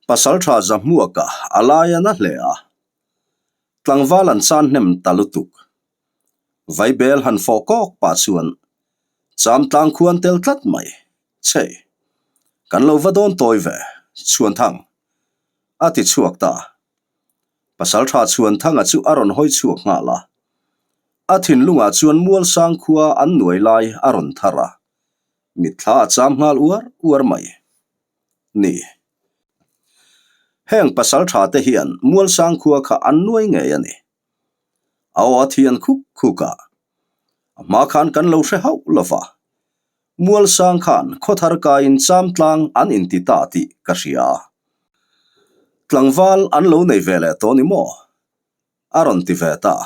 Pasalṭha Zahmuaka a lai a na hle a, tlangval an chan hnem ta lutuk. Vaibel han fawh kawk pah chuan cham tlang khuan tel tlat mai. Chhei, kan lo va dawn tawi ve, Chhuanthang. A ti chhuak ta. Pasalṭha Chhuanthanga chu a rawn hawi chhuak nghal a. A thinlungah chuan Mualsang khua an nuai lai a rawn thar a, mitthla a cham nghal uar uar mai. Ni. Heng pasalṭha te hian Mualsang khua kha an nuai ngei a ni. A aw a thian khuk khuk a, a hma khan kan lo hre hauh lo va, Mualsang khan khawthar kaiin Chamtlang an inti ta tih ka hria a. Tlangval an lo nei ve leh tawh ni maw? A rawn ti ve ta.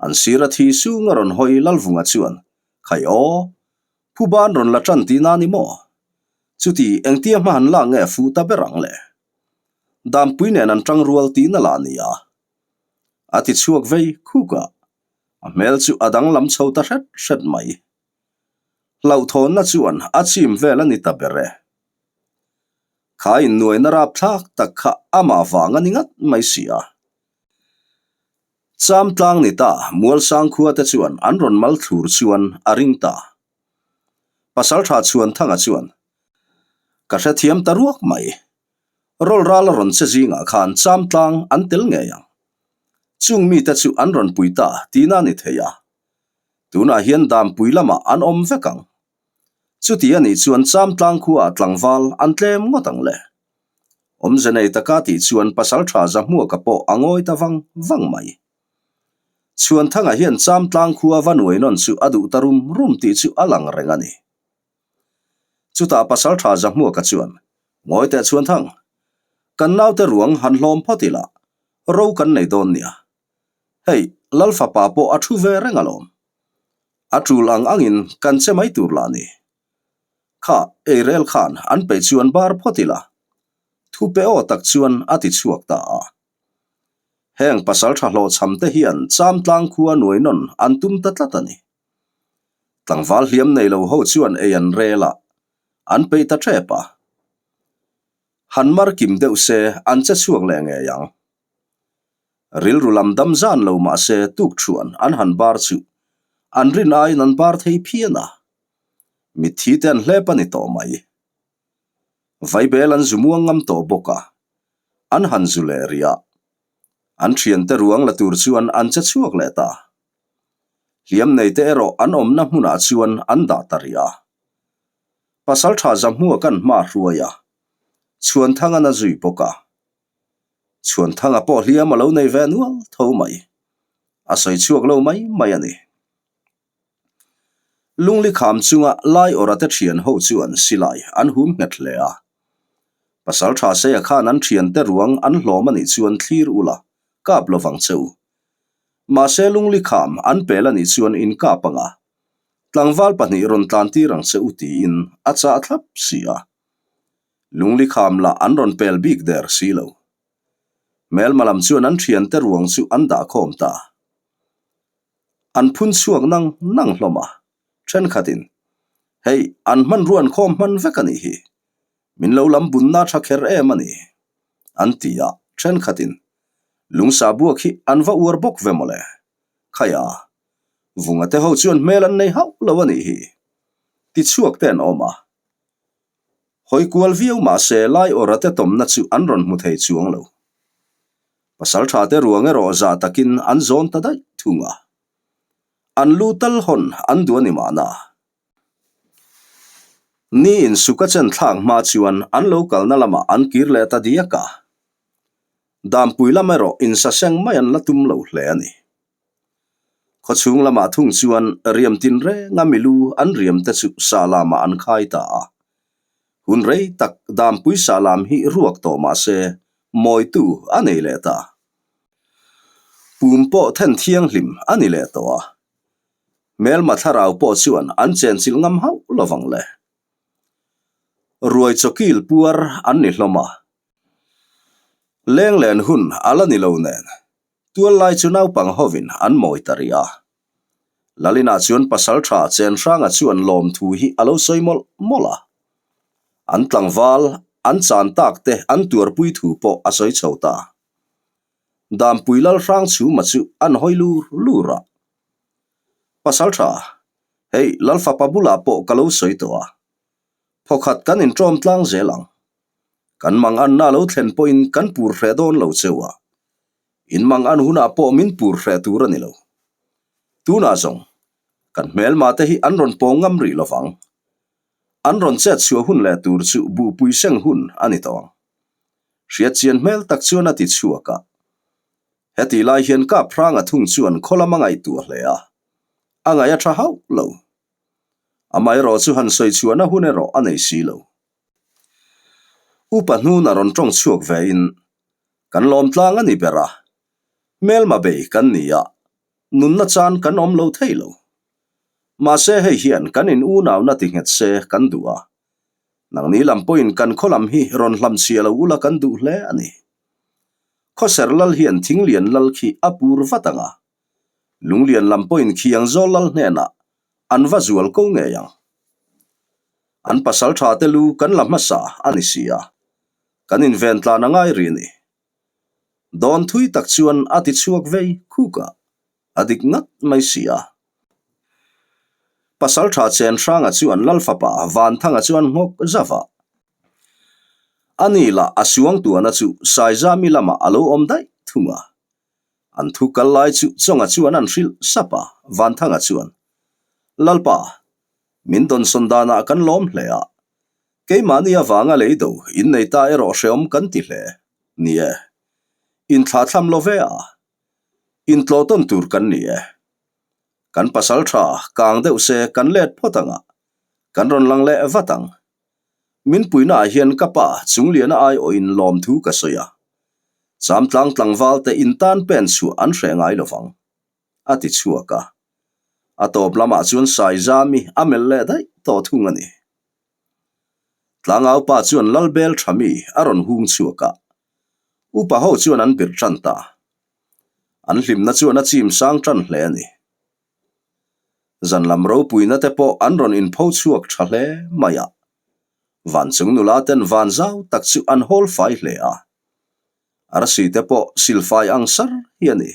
An sir a thi sung a rawn hawi Lalvunga chuan, Khai aw, phuban rawn la tan tihna ni maw? Chuti engtia hma han lak nge fuh ta ber ang le? Dampui nen an tang rual tihna lah ni a. A ti chhuak vei khuk a, a hmel chu a danglam chho ta hret hret mai. Hlauhthawnna chuan a chim vel a ni ta ber e. Kha innuaina rapthlak tak kha amah vang a ni ngat mai si a. Cham tlang ni ta Mualsang khua te chuan an rawn mal thlur chuan a ring ta. Pasaltha Chhuanthanga chuan, Ka hrethiam ta ruak mai. Rawlral a rawn che zingah khan cham tlang an tel ngei ang. Chung mite chu an rawn pui ta tihna a ni thei a. Tunah hian Dampui lamah an awm vek ang. Chuti a nih chuan cham tlang khuaah tlangval an tlem ngawt ang le. Awmze nei taka tih chuan Pasaltha Zahmuaka pawh a ngawi ta vang vang mai. Chhuanthanga hian Chamtlang khua va nuai nawn chu a duh ta rum rum tih chu a lang reng a ni. Chutah Pasaltha Zahmuaka chuan, Ngawi teh Chhuanthang, kan naute ruang han hlawm phawt ila, ro kan nei dawn nia. Hei, Lal fapa pawh a thu ve reng alawm. A tul ang angin kan che mai tur lah ni. Kha, eirel khan an peih chuan bar phawt ila. Thu pe aw tak chuan a ti chhuak ta a. Heng pasal tha hlawhchham te hian Chamtlang khua nuai nawn an tum ta tlat a ni. Tlangval hliam nei lo ho chuan ei an rel a, an peih ta tep a. Han mar kim deuh se an che chhuak leh ngei ang. Rilru lam dam zan lo mah se tuk thuan an han bar chu an rin aiin an bar thei phian a. Mitthi te an hlep a ni tawh mai. Vaibel an zu muang ngam tawh bawk a, an han zu leh rih a. An thiante ruang la tur chuan an che chhuak leh ta. Hliam neite erawh an awmna hmunah chuan an dah ta rih a. Pasaltha Zahmua kan hma hruai a, Chhuanthanga na zui bawk a. Chhuanthanga pawh hliam a lo nei ve nual tho mai. A sawi chhuak lo mai mai a ni. Lungli kham chunga lai awrh ate thian ho chuan silai an hum nghet hle a. Pasal tha seia khan an thiante ruang an hlawm a nih chuan thlir ula, kap lovang che u. Mahse lungli kham an pel a nih chuan in kap anga, tlangval pahnih rawn tlan tir ang che u tiin a chah thlap si a. Lungli kham lah an rawn pel bik der si lo. Hmelma lam chuan an thiante ruang chu an dah khawm ta. An phun chhuak nang nang hlawm a, thenkhatin, Hei, an hmanrua an khawm hman vek a nih hi. Min lo lam bunna tha kher em a ni, an ti a, thenkhatin, Lungsa buak hi an va uar bawk ve mawle. Khaia, Vunga te ho chuan hmel an nei hauh lo a nih hi, ti chhuak te an awm a. Hawi kual viau mah se lai awrha te tawmna chu an rawn hmu thei chuang lo. Pasal tha te ruang erawh zah takin an zawn ta daih thung a. An lu tal hawn an duh a ni mahna. Ni in suk a chen thlak hma chuan an lo kalna lamah an kir leh ta diak a. Dampui lam erawh insaseng mai an la tum lo hle a ni. Khawchhung lamah thung chuan riam tin renga milu an riam te chu sah lamah an khai ta a. Hun rei tak Dampui sah lam hi ruak tawh mah se mawitu a nei leh ta. Pum pawh then thianghlim a ni leh tawh a. Hmelma thlarau pawh chuan an chenchilh ngam hauh lovang le. Ruai chawkil puar an ni hlawm a. Lenglen hun a la ni lo nen. Tual lai chu naupang hovin an mawi ta rih a. Lalinah chuan pasal tha Chenhranga chuan lawmthu hi a lo sawi mawlh mawlh a. An tlangval an chan tak te an tuarpui thu pawh a sawi chho ta. Dampui lal hrang chhuma chu an hawi lur lur a. Pasaltha, hei Lalfapa bulah pawh ka lo sawi tawh a. Phawkhat kan inṭawm tlang zel ang. Kan mang anna lo thlen pawhin kan pur hreh dawn lo cheu a. In mang an hunah pawh min pur hreh tur a ni lo. Tunah zawng, kan hmelma te hi an rawn pawng ngam rih lovang. An rawn chet chhuah hun leh tur chu buhpui seng hun a ni tawh ang. Hriatchian hmel tak chuan a ti chhuak a. Hetih lai hian Kap Hranga thung chuan khaw lam a ngaihtuah hle a, a ngaih a tha hauh lo. Amaherawh chu han sawi chhuahna hun erawh a nei si lo. Upa hnuna rawn tawng chhuak ve in, Kan lawm tlang a ni ber a, hmelma bei kan ni a, nunna chan kan awm lo thei lo. Mahse hei hian kan in unauna ti nghet se kan duh a, nangni lam pawhin kan khaw lam hi rawn hlam chhia lo ula kan duh hle a ni. Khawser lal hian thinglian lal khi a pur vat ang a, lunglian lam pawhin khiang zawl lal hnenah an va zual ko ngei ang. An pasal tha te lu kan la hmasa a ni si a, kan inven tlan a ngai rih a ni. Dawn thui tak chuan a ti chhuak vei khuk a, a dik ngat mai si a. Pasal tha chen hranga chuan Lalfapa Vanthanga chuan nghawk zauh a. A ni lah a suangtuahna chu Saizami lamah a lo awm daih thung a. An thu kal lai chu Chawnga chuan an hrilh sap a, Vanthanga chuan, Lalpa, min dawnsawn danah kan lawm hle a, keimahni avanga lei do innei ta erawh hreawm kan ti hle. Ni e, inthlahthlam lo ve a, intlawh tawn tur kan ni e. Kan pasal tha kang deuh se kan let phawt ang a, kan rawn lang leh vat ang. Min puihnaah hian ka pa Chungliana aiawhin lawmthu ka sawi a, Chamtlang tlangval te in tan pen chhuah an hreh ngai lo vang, a ti chhuak a. A tawp lamah chuan Saizami a melh leh daih tawh thung a ni. Tlangau pa chuan Lalbel tha mi a rawn hung chhuak a, upa ho chuan an birh tan ta. An hlimna chuan a chim sang tan hle a ni. Zan lam ropuina te pawh an rawn inpho chhuak tha hle mai a. Van chung nula ten van zau tak chu an hawl fai hle a. Arsi te pawh silfai ang sar hi a ni.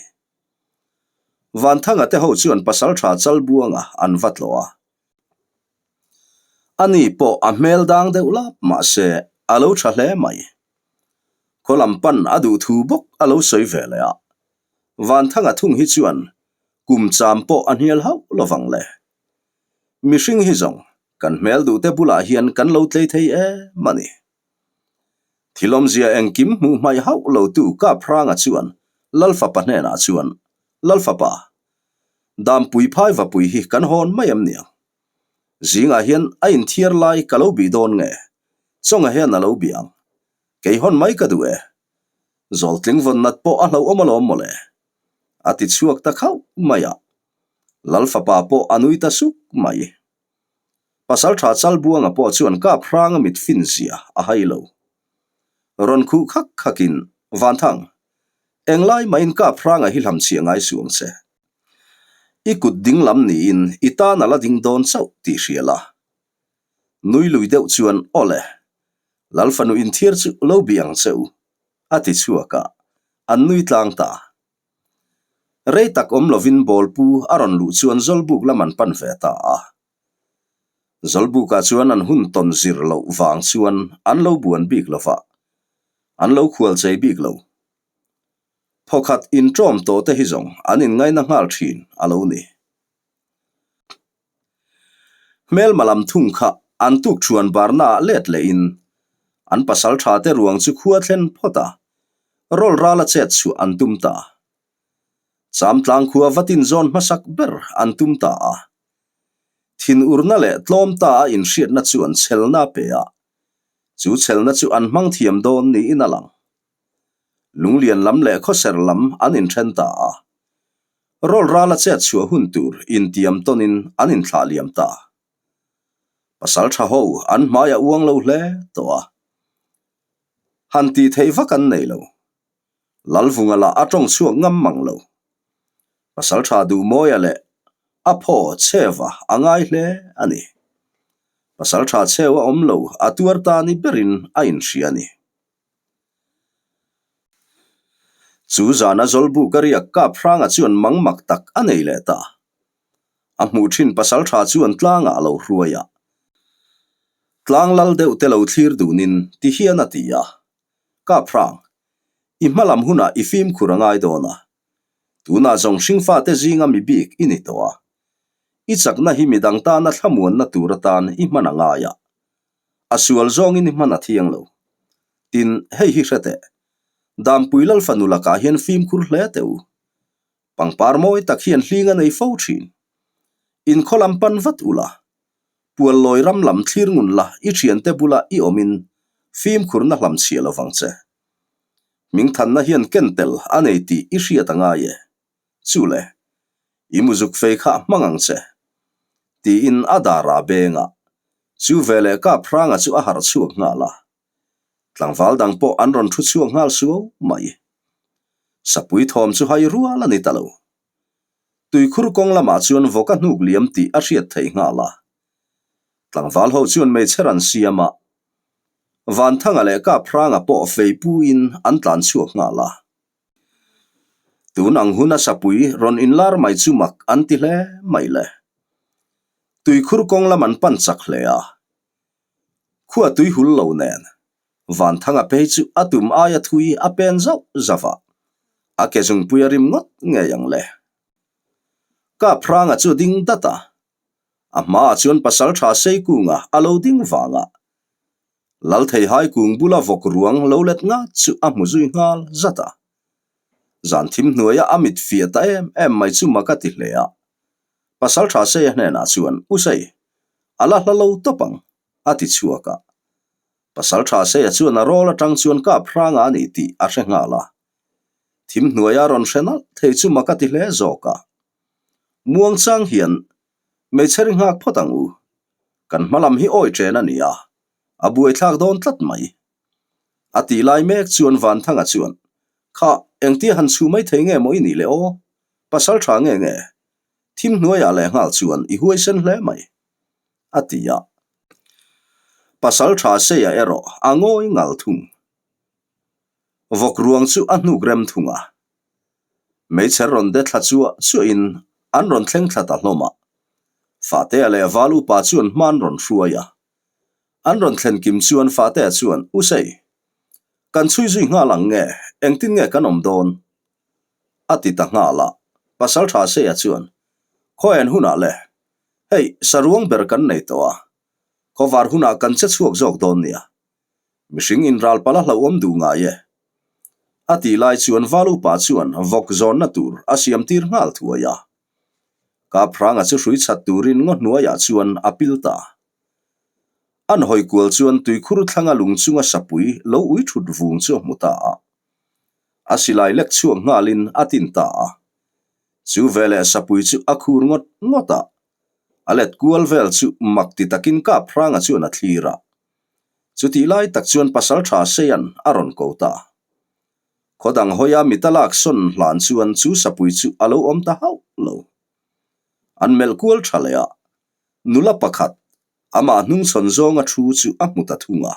Vanthanga te ho chuan pasaltha Chalbuanga an va tlawh a. Ani pawh a hmel dang deuh lap mahse a lo tha hle mai. Khaw lam pan a duh thu bawk a lo sawi ve leh a. Vanthanga thung hi chuan kum cham pawh a hnial hauh lovang le. Mihring hi zawng kan hmel duhte bulah hian kan lo tlei thei em a ni. Thil awmzia engkim hmuh hmaih hauh lotu Kaphranga chuan Lalfapa hnenah chuan, Lalfapa, Dampui phai vapui hi kan hawn mai em niang? Zingah hian a inthiar lai ka lo bih dawn nge? Chawnga hian a lo bih ang. Kei hawn mai ka duh e. Zawltling vawn nat pawh a hlauhawm alawm mawle. A ti chhuak ta khauh mai a. Lal fapa pawh a nui ta suk mai. Pasaltha Chalbuanga pawh chuan kap hranga mit fin zia a hai lo. Rawn khuh khak khakin, Vanthang, englai mahin kap hranga hi hlamchhiah ngai suh ang che. I kut ding lam niin i tan a la ding dawn chauh tih hria la. Nui lui deuh chuan, Aw le, Lal fanu inthiar chu lo bih ang che u, a ti chhuak a, an nui tlang ta. Rei tak awm lovin bawlpu a rawn luh chuan Zawlbuk lam an pan ve ta a. Zawlbukah chuan an hun tawn zir loh vang chuan an lo buan bik lo va, an lo khual chei bik lo. Phawkhat inṭawm tawh te hi zawng an inngaina nghal ṭhin a lo ni. Hmelma lam thung kha an tuk thuan barnaah let lehin an pasal tha te ruang chu khua thlen phawt a, rawl rala chet chhuah an tum ta. Chamtlang khua vatin zawn hmasak ber an tum ta a. Thinurna leh tlawm ta a inhriatna chu an chhelna a pe a, chu chhelna chu an hmang thiam dawn niin a lang. Lunglian lam leh khawser lam an inthen ta a. Rawl rala chet chhuah hun tur intiam tawnin an inthlah liam ta. Pasal tha ho an hmai a uang lo hle tawh a. Han tih theih vak an nei lo. Lalvunga lah a tawng chhuak ngam mang lo. Pasal tha Duhmawia leh a phaw chheva a ngai hle a ni. Pasalṭha cheu a awm lo, a tuar ta ni berin a inhria a ni. Chu zana Zawlbuk a riak kap hranga chuan mang mak tak a nei leh ta. A hmuh thin pasalṭha chuan tlangah a lo hruai a. Tlang lal deuh te lo thlir dunin ti hian a ti a, Kap hrang, i hma lam hunah i fimkhur a ngai dawn a. Tunah zawng hringfate zinga mi bik i ni tawh a. I chakna hi midang tana thlamuanna tur atan i hman a ngai a. A sual zawngin i hman a thiang lo. Tin, hei hi hre teh. Dampui Lal fanu lakah hian fimkhur hle teh u. Pangpar mawi tak hian hling a nei fo thin. Inkhaw lam pan vat ula. Puallawi ram lam thlir ngun la i thiante bula i awmin fimkhurna hlam chhia lo vang che. Hmingthanna hian ken tel a nei tih i hriat a ngai e. Chu le, i muzuk fei kha hmang ang che. Tiin a dar a beng a, chu veleh kap hranga chu a harh chhuak nghal a. Tlangval dang pawh an rawn thu chhuak nghal suau mai. Sapui thawm chu hai rual a ni ta lo. Tuikhur kawng lamah chuan vawk a hnuk liam tih a hriat theih nghal a. Tlangval ho chuan hmeichhe ran siam a, Vanthanga leh Kaphranga pawh fei puin an tlan chhuak nghal a. Tun ang hun a sapui rawn inlar mai chu mak an ti hle mai le. Tuikhur kawng lam an pan chak hle a. Khua tui hul lo nen Vanthanga phei chu a tum aia thui a pen zauh zauh a, a ke zungpui a rim ngawt ngei ang le. Kaphranga chu a ding dat a, a hmaah chuan pasaltha Seikunga a lo ding vang a, Laltheihai kung bula vawk ruang lo let ngat chu a hmu zui nghal zat a. Zan thim hnuaia a mit fiah ta em em mai chu mak a ti hle a. Pasaltha Seia hnenah chuan, U Sei, a la hla lo tawp ang, a ti chhuak a. Pasaltha Seia chuan a rawl atang chuan kap hranga a ni tih a hre nghal a. Thim hnuaia rawn hre nalh thei chu mak a ti hle zawk a. Muangchang hian hmeichhe ri nghak phawt ang u. Kan hma lam hi awi chen a ni a, a buaithlak dawn tlat mai. A tih lai mek chuan Vanthanga chuan, Kha, engtia han chhu mai thei nge maw i nih le aw? Pasal tha nge nge? Thim hnuaiah leh nghal chuan i huaisen hle mai, a ti a. Pasal tha Seia erawh a ngawi ngal thung. Vawk ruang chu a hnuk rem thung a. Hmeichhe rawn de thla chuah chuahin an rawn thleng thla ta hlawm a. Fahtea leh Val upa chuan hma an rawn hruai a. An rawn thlen kim chuan Fahtea chuan, U Sei, kan chhui zui nghal ang nge, engtin nge kan awm dawn? A ti ta nghal a. Pasaltha Seia chuan, Khaw en hunah le, hei saruang ber kan nei tawh a, khawvar hunah kan che chhuak zawk dawn nia. Mihring inral pala hlauhawm duh ngai e. A tih lai chuan Val upa chuan vawk zawnna tur a siam tir nghal thuai a. Kaphranga chu hrui chhat turin ngaw hnuaiah chuan a pil ta. An hawi kual chuan tuikhur thlanga lung chunga sapui lo ui thut vung chu a hmu ta a. A silai lek chhuak nghalin a tin ta a. Chu veleh sapui chu a khur ngawt ngawt a. A let kual vel chu mak ti takin Kaphranga chuan a thlir a. Chutih lai tak chuan pasal tha Seian a rawn ko ta. Khaw dang hawia mita lak sawn hlan chuan chu sapui chu a lo awm ta hauh lo. An melh kual tha leh a, nula pakhat, amah hnungchhawn zawnga thu chu a hmu ta thung a,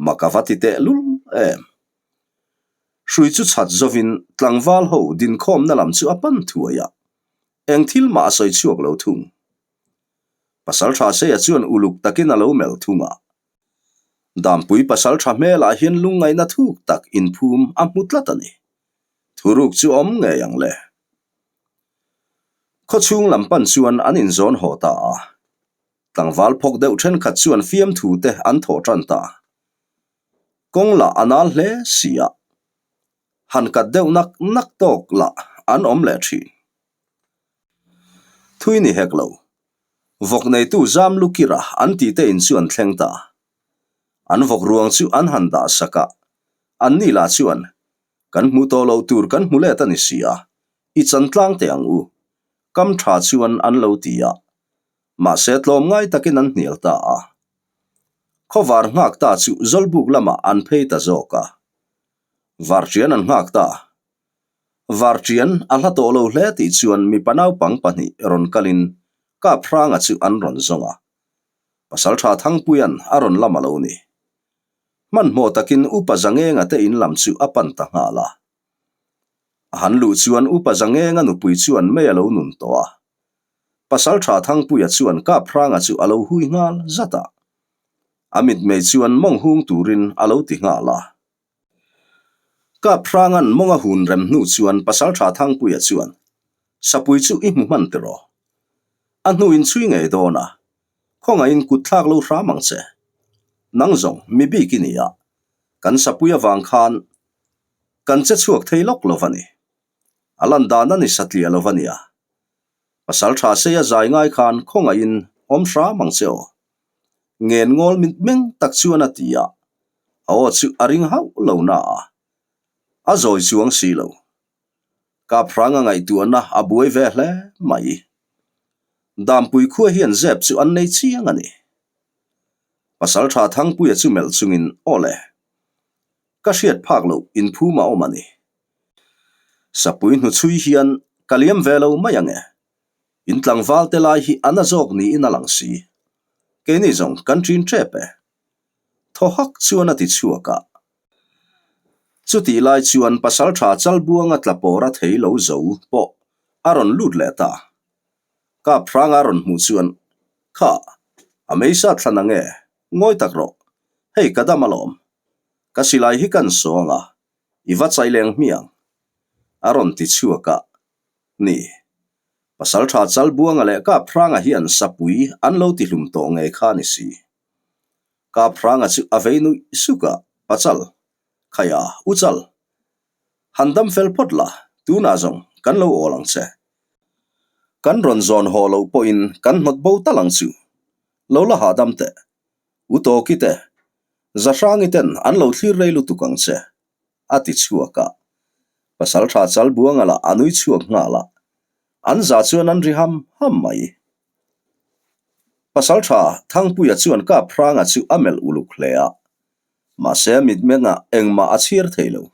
mak a va ti teh lul em. Hrui chu chhat zovin tlangval ho dinkhawmna lam chu a pan thuai a, eng thil mah a sawi chhuak lo thung. Pasal tha Seia chuan uluk takin a lo melh thung a. Dampui pasal tha hmelah hian lungngaihna thuk tak inphum a hmu tlat a ni. Thuruk chu awm ngei ang le. Khawchhung lam pan chuan an inzawn haw ta a. Tlangval phawk deuh thenkhat chuan fiamthu te an thawh tan ta. Kawng lah a nal hle si a. Han kat deuh nak nak tawk lah an awm leh thin. Thui ni hek lo. Vawk neitu zam lu kira an tih te in chu an thleng ta. An vawk ruang chu an han dah sak a, an ni lah chuan, Kan hmu tawh loh tur kan hmu let a ni si a, i chan tlang teh ang u. Kam tha chuan an lo ti a. Mahse tlawm ngai takin an hnial ta a. Khawvar nghak ta chu Zawlbuk lamah an phei ta zawk a. Varṭian an nghak ta. Varṭian a hla tawh lo hle tih chuan mipa naupang pahnih rawn kalin Kaphranga chu an rawn zawng a. Pasalṭha Thangpuia'n a rawn lam a lo ni. Hmanhmawh takin Upa Zangenga te in lam chu a pan ta nghal a. A han luh chuan Upa Zangenga nupui chuan mei a lo nun tawh a. Pasalṭha Thangpuia chuan Kaphranga chu a lo hui nghal zat a. A mitmei chuan mawng hung turin a lo ti nghal a. Kaphranga'n mawng a hun rem hnu chuan Pasalṭha Thangpuia chuan, Sapui chu i hmu hman tiraw? A hnuin chhui ngei dawn a, khawngaihin kut thlak lo hram ang che. Nang zawng mi bik i ni a, kan sapui avang khan kan che chhuak thei lawk lo va ni. A lan dan a ni satliah lo va nia. Pasalṭha sei a zai ngai khan khawngaihin awm hram ang che aw. Ngen ngawl mit meng tak chuan a ti a, a aw chu a ring hauh lo na a, a zawi chuang si lo. Kaphranga ngaihtuahna a buai ve hle mai. Dampui khua hian zep chu an nei chiang a ni. Pasalṭha Thangpuia chu melh chungin, Aw le, ka hriat phak loh inphum a awm a ni. Sapui hnuchhui hian ka liam ve lo mai ang e. In tlangval te lai hi a na zawk niin a lang si. Keini zawng kan ṭin ṭep e. Thaw hak chuan a ti chhuak a. Chutih lai chuan pasalṭha Chalbuanga tla pawr a thei lo zo pawh a rawn lut leh ta. Kap hranga rawn hmuh chuan, Kha, a meisa thlan ang e, ngawi tak rawh. Hei ka dam alawm. Ka silai hi kan sawng a, i va chai leng hmiang. A rawn ti chhuak a. Ni. Pasalṭha Chalbuanga leh Kaphranga hian sapui an lo tihlum tawh ngei kha ni si. Kaphranga chu a vei nuih suk a, Pachal, Khaia, u Chal. Han dam fel phawt la, tunah zawng kan lo awl ang che. Kan rawn zawn haw loh pawhin kan hnawt bo tal ang chu. Lo la hahdam teh. U Tawki te, Zahrangi ten an lo thlir rei lutuk ang che. a ti chhuak a. Pasalṭha Chalbuanga lah a nui chhuak nghal a, an za chuan an ri ham ham mai. Pasalṭha Thangpuia chuan Kaphranga chu a melh uluk hle a, mahse a mitmengah engmah a chhiar thei lo.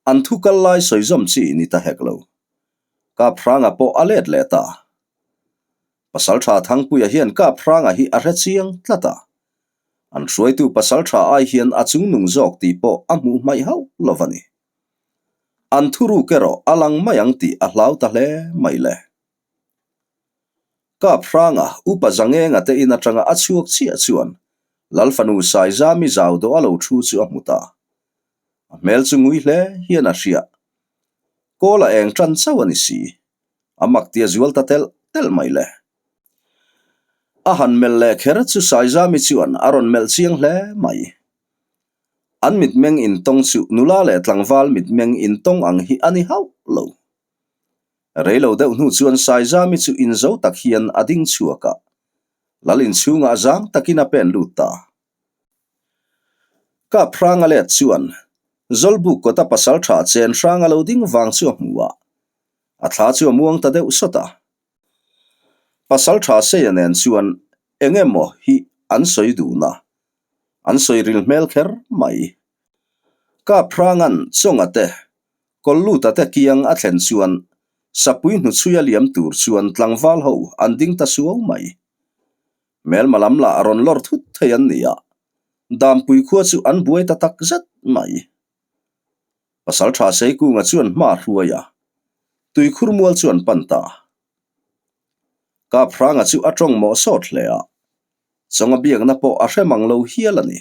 An thu kal lai sawi zawm chi ni ta hek lo. Kaphranga pawh a let leh ta. Pasalṭha Thangpuia hian Kaphranga hi a hre chiang tlat a, An hruaitu pasalṭha ai hian a chungnung zawk tih pawh a hmuh hmaih hauh lo va ni. An thuruk erawh a lang mai ang tih a hlau ta hle mai le. Kap hranga Upa Zangenga te in atanga a chhuak chiah chuan Lalfanu Saizami zau dawh a lo thu chu a hmu ta. A hmel chu ngui hle hian a hria. Kawl a eng tan chauh a ni si. A mak tia zual ta telh telh mai le. A han melh leh kher chu Saizami chuan a rawn melh chiang hle mai. An mitmeng intawng chu nula leh tlangval mitmeng intawng ang hi a ni hauh lo. Reilo deuh hnu chuan Saizami chu inzo tak hian a ding chhuak a, lal inchhungah zang takin a pen lut ta. Kap hranga let chuan Zawlbuk kawta pasaltha chen hranga lo ding vang chu a hmu a, a thla chu a muang ta deuh sawt a. Pasaltha Seia nen chuan eng emaw hi an sawi dun a, an sawi ril hmel kher mai. Kap hranga'n Chawnga te, Kawlluta te kiang a thlen chuan Sapui hnuchhuia liam tur chuan tlangval ho an ding ta suau mai. Hmelma lam lah rawn lawr thut thei an ni a, Dampui khua chu an buai ta tak zet mai. Pasalṭha Seikunga chuan hma a hruai a, tuikhur mual chu an pan ta. Kaphranga chu a ṭawng mawh sawt hle a, chawnga biakna pawh a hre mang lo hial a ni.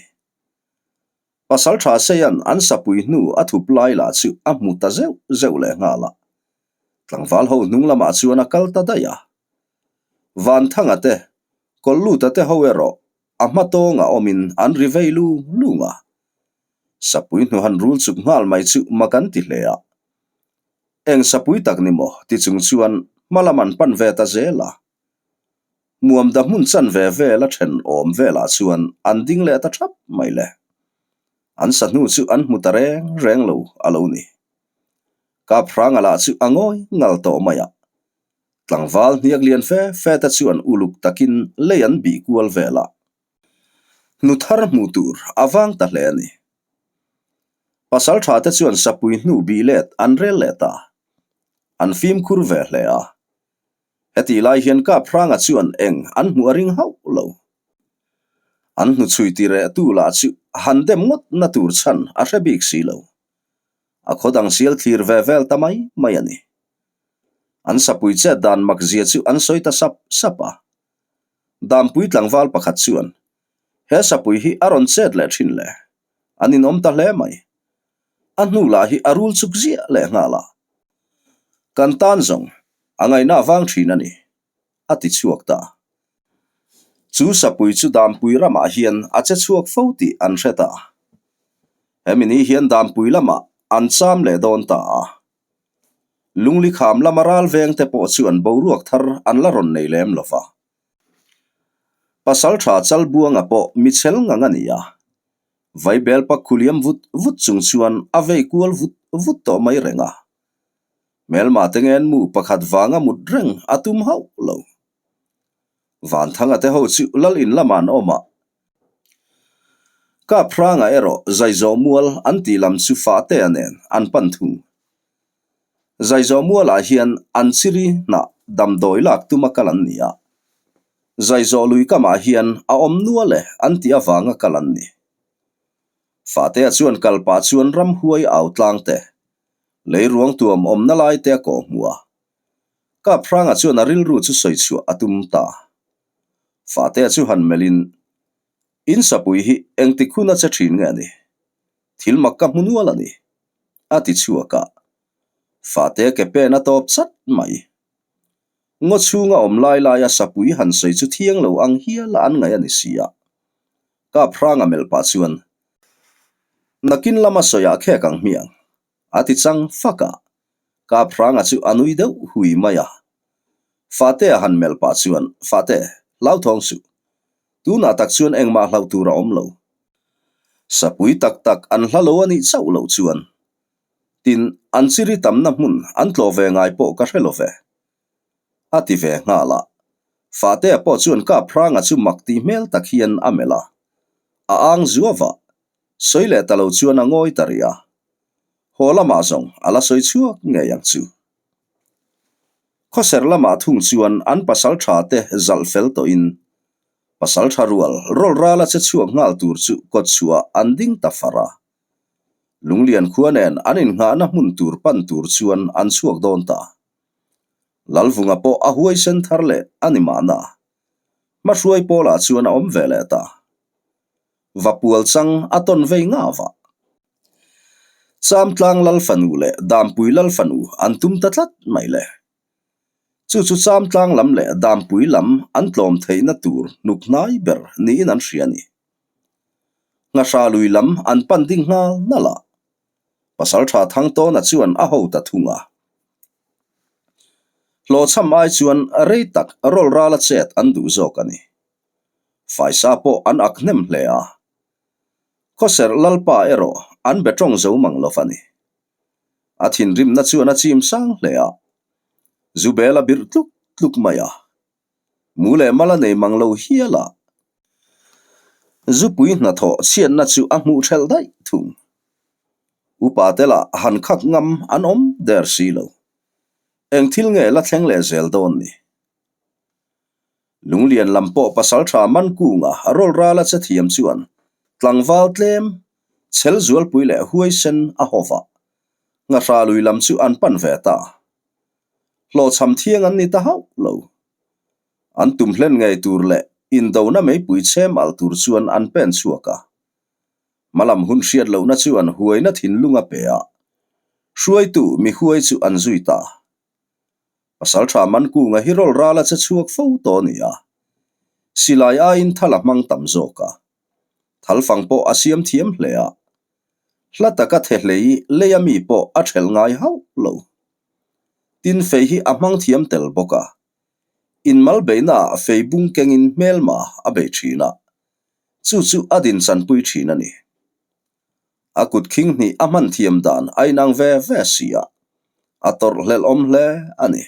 Pasalṭha Seia'n an sapui hnu a thup lai lah chu a hmu ta zeuh zeuh leh nghal a, tlangval ho hnung lamah chuan a kal ta daih a. Vanthanga te, Kawlluta te ho erawh a hma tawngah awmin an ri vei lung lung a. Sapui hnuhan rul chuk nghal mai chu mak an ti hle a. Eng sapui tak ni maw ti chung chuan hma lam an pan ve ta zel a. Muamda hmun chan ve vel a then awm velah chuan an ding leh ta thap mai le. An sa hnu chu an hmu ta reng reng lo a lo ni. Kaphranga lah chu a ngawi ngal tawh mai a. Tlangval hniak lian fe fe te chuan uluk takin lei an bih kual vel a. Hnu thar hmuh tur a vang ta hle a ni. Pasal tha te chuan sapui hnu bih let an rel leh ta. An fimkhur ve hle a. Hetih lai hian Kaphranga chuan eng an hmuh a ring hauh lo. An hnuchhui ti reh tu lah chu han dem ngawt na tur chhan a hre bik si lo. A khaw dang sial thlir ve vel ta mai mai a ni. An sapui chet dan mak zia chu an sawi ta sap sap a. Dampui tlangval pakhat chuan, He sapui hi a rawn chet leh thin le. An inawm ta hle mai. A hnu lah hi a rul chuk ziah leh nghal a. Kan tan zawng a ngaihna vang thin a ni. a ti chhuak ta. Chu sapui chu Dampui ramah hian a che chhuak fo tih an hre ta. Hemi ni hian Dampui lamah an cham leh dawn ta a. Lungli kham lama ral veng te pawh chuan boruak thar an la rawn nei lem lo va. Pasaltha Chalbuanga pawh michel ngang a ni a. Vaibel pak khuliam vut vut chung chuan a vei kual vut vut tawh mai reng a. Hmelma te ngen mu pakhat vanga mut reng a tum hauh lo. Vanthanga te ho chu lal in lamah an awm a. Kaphranga erawh Zaizawh mual an tih lam chu Fahtea nen an pan thung. Zaizawh mualah hian an chiri hnah damdawi lak tuma kal an ni a. Zaizawh lui kamah hian a awm nual e an tih avanga kal an ni. Fahtea chuan kal pah chuan ramhuai au tlang te Lei ruang tuam awmna lai te a kawh hmu a. Kaphranga chuan a rilru chu sawi chhuah a tum ta. Fahtea chu han melhin, In sapui hi engtik hun a che thin nge a ni? Thil mak ka hmu nual a ni, a ti chhuak a. Fahtea ke pen a tawp chat mai. Ngaw chhunga awm lai laia sapui han sawi chu thiang lo ang hial a an ngaih a ni si a. Kaphranga melh pah chuan, Nakin lama sawiah khek ang hmiang, a ti chang fak a. Kaphranga chu a nui deuh hui mai a. Fahtea han melh pah chuan, Fahte, hlauthawng suh. Tunah tak chuan engmah hlauh tur a awm lo. Sapui tak tak an hla lo a nih chauh loh chuan. Tin, an chiri tamna hmun an tlawh ve ngai pawh ka hre lo ve. A ti ve nghal a. Fahtea pawh chuan Kaphranga chu mak tih hmel tak hian a melh a. A ang zuau a, sawi leh ta lo chuan a ngawi ta rih a. Haw lamah zawng a la sawi chhuak ngei ang chu. Khawser lamah thung chuan an pasal tha te zalh fel tawhin pasal tha rual rawl rala che chhuak nghal tur chu kawtchhuah an ding ta far a. Lunglian khua nen an innghahna hmun tur pan tur chuan an chhuak dawn ta. Lalvunga pawh a huaisen thar leh a ni mahna. Hmahruai pawlah chuan a awm ve leh ta. Vapual chang a tawn vei ngah vah. Chamtlang Lalfanu leh Dampui Lalfanu an tum ta tlat mai le. Chu chu Chamtlang lam leh Dampui lam an tlawm theihna tur hnuk hnai ber niin an hria a ni. Nghahra lui lam an pan ding nghal nalh a. Pasaltha Thangtawna chuan a ho ta thung a. Hlawhchham ai chuan rei tak rawl rala chet an duh zawk a ni. Faisa pawh an ak hnem hle a. Khawserh Lalpa erawh an be tawng zo mang lo a ni. A thinrimna chuan a chim sang hle a. Zubel a birh tluk tluk mai a. Mu leh mal a nei mang lo hial a. Zupui hnathawh chhiatna chu a hmuh thelh daih thung. Upa te lah han khak ngam an awm der si lo. Eng thil nge la thleng leh zel dawn ni? Lunglian lam pawh pasal tha man kunga rawl ral a che thiam chuan tlangval tlem, chhel zualpui leh huaisen a haw vah. Nghahra lui lam chu an pan ve ta. Hlawhchham thiang an ni ta hauh lo. An tum hlen ngei tur leh indona meipui chhem alh tur chuan an pen chhuak a. Hmalam hun hriat lohna chuan huaina thinlung a pe a, hruaitu mi huai chu an zui ta. Pasaltha Mankunga hi rawl ral a che chhuak fo tawh a ni a, silai aiin thal a hmang tam zawk a. Thalfang pawh a siam thiam hle a, hla taka thehlei leia mi pawh a thelh ngai hauh lo. Tin fei hi a hmang thiam tel bawk a, inmal beihnaah fei bung kengin hmelma a bei thin a, chu chu a din chanpui thin a ni. A kut khing hnih a hman thiam dan a inang ve ve si a, a tawrh hlelh awm hle a ni.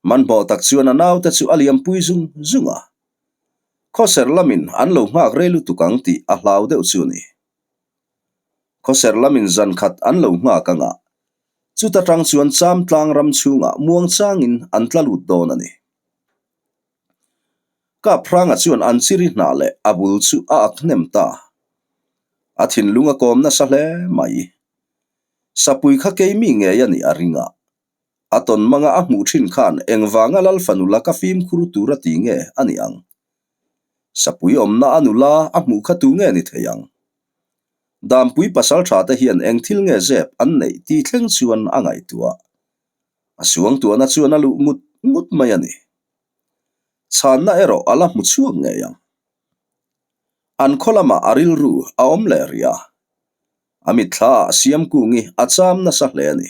Hmanhmawh tak chuan a naute chu a liampui zung zung a, khawser lamin an lo nghak rei lutuk ang tih a hlau deuh chu a ni. Khawser lamin zan khat an lo nghak ang a, chuta tang chuan Chamtlang ram chhungah muangchangin an tla lut dawn a ni. Kaphranga chuan an chiri hnah leh a bul chu a ak hnem ta. A thinlung a kawm nasa hle mai. Sapui kha keimi ngei a nih a ring a. A tawn manga a hmuh thin khan engvanga Lal fanu laka fimkhur tur a ti nge a nih ang? Sapui awmna a nula a hmuh kha tu nge ni thei ang? Dampui pasal tha te hian eng thil nge zep an neih tih thleng chuan a ngaihtuah. A suangtuahna chuan a luh ngut ngut mai a ni. Chhanna erawh a la hmu chhuak ngei ang. An khaw lamah a rilru a awm leh rih a. A mitthla ah Siamkungi a cham nasa hle a ni.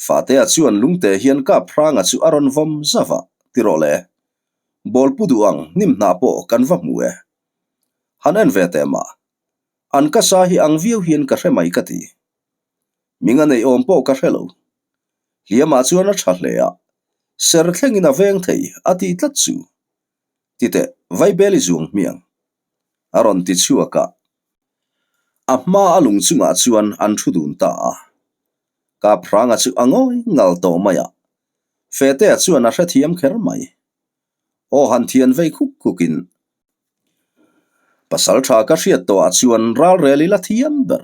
Fatea chuan lungte hian Kaphranga chu a rawn vawm zauh a, ti rawh le. Bawlpu duh ang hnim hnah pawh kan va hmu e. Han en ve teh mah. An ka sa hi ang viau hian ka hre mai ka ti. Ming a neih awm pawh ka hre lo. Hliamah chuan a tha hle a, ser thlengin a veng thei a tih tlat chu. Ti teh, Vaibel i zuang hmiang. A rawn ti chhuak a. A hma a lung chungah chuan an thu dun ta a. Kaphranga chu a ngawi ngal tawh mai a. Fetea chuan a hrethiam kher mai. Aw han thian vei khuk khukin. Pasal tha ka hriat tawhah chuan ralrel ila thiam ber.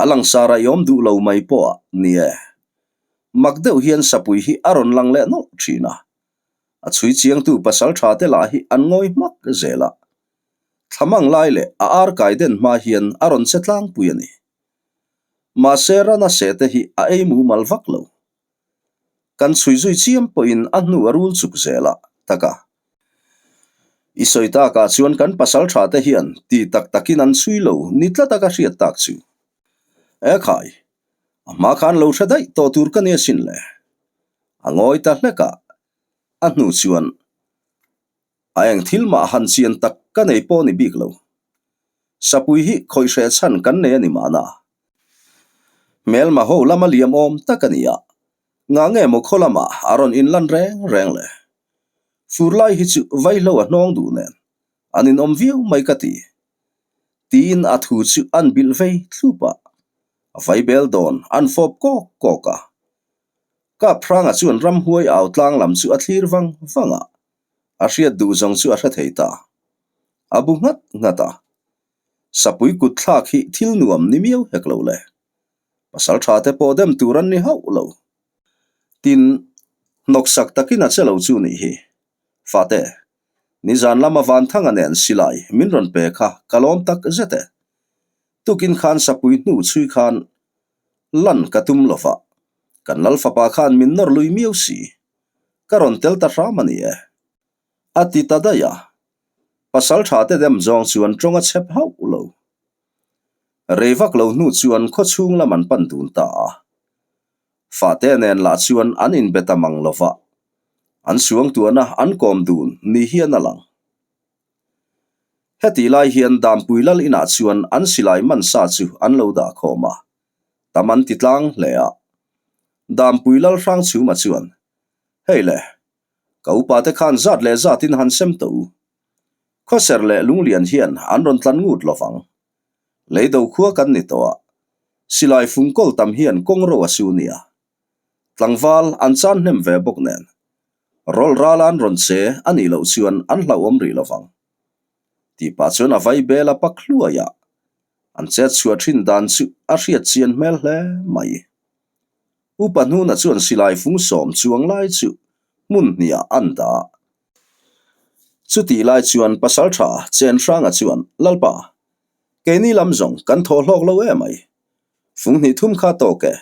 A langsar a i awm duh lo mai pawh a ni e. Mak deuh hian sapui hi a rawn lang leh nawlh thin a. A chhui chiangtu pasal tha te lah hi an ngawi hmak zel a. Thlamang lai leh a ar kai den hma hian a rawn che tlangpui a ni. Mahse rana seh te hi a ei mumal vak lo. Kan chhui zui chiam pawhin a hnu a rul chuk zel a, taka. I sawi takah chuan kan pasal tha te hian ti tak takin an chhui lo ni tlat a ka hriat tak chu. E khai, a hma khan lo hre daih tawh tur ka nia sin le. A ngawi ta hlek a, a hnu chuan A eng thil mah han chian tak ka nei pawh ni bik lo. Sapui hi khawih hreh chhan kan nei a ni mahna. Hmelma ho lama liam awm tak a ni a, ngah nge maw khaw lamah a rawn inlan reng reng le. Fur lai hi chu vaihlo a hnawng duh nen an inawm viau mai ka ti. Tiin a thu chu an bilh vei thlup a, a vaibel dawn an fawp kawk kawk a. Kaphranga chuan ramhuai au tlang lam chu a thlir vang vang a, a hriat duh zawng chu a hre thei ta. A bu nghat nghat a, Sapui kut thlak hi thil nuam ni miau hek lo le. Pasal tha te pawh dem tur an ni hauh lo. Tin, hnawksak takin a che lo chu nih hi. Fate, nizan lama Vanthanga nen silai min rawn pe kha ka lawm tak zet e. Tukin khan sapui hnu chhui khan lan ka tum lo va, kan lal fapa khan min nawr lui miau si. Ka rawn tel ta hram a ni e. A ti ta daih a. Pasal tha te dem zawng chuan tawng a chhep hauh lo. Rei vak lo hnu chuan khaw chhung lam an pan dun ta a. Fate nen lah chuan an inbe ta mang lo va. An suangtuahna an kawm dun ni hian a lang. Hetih lai hian Dampui Lal inah chuan an silai man sa chu an lo dah khawm a, tam an ti tlang hle a. Dampui Lal Hrangchhuma chuan, Hei le, ka upa te khan zat leh zatin han sem tawh u. Khawser leh Lunglian hian an rawn tlan ngut lo vang. Leido khua kan ni tawh a, silai fung kawl tam hian kawng ro a su nia. Tlangval an chan hnem ve bawk nen, Rawl rala an rawn che a nih loh chuan an hlauhawm rih lo vang. Tih pah chuan a vai bel a pak hluai a, an chet chhuah thin dan chu a hriat chian hmel hle mai. Upa hnuna chuan silai fung sawm chuang lai chu hmun hniah an dah. Chutih lai chuan Pasaltha Chenhranga chuan, Lalpa, keini lam zawng kan thaw hlawk lo em mai. Fung hnih thum kha tawk e.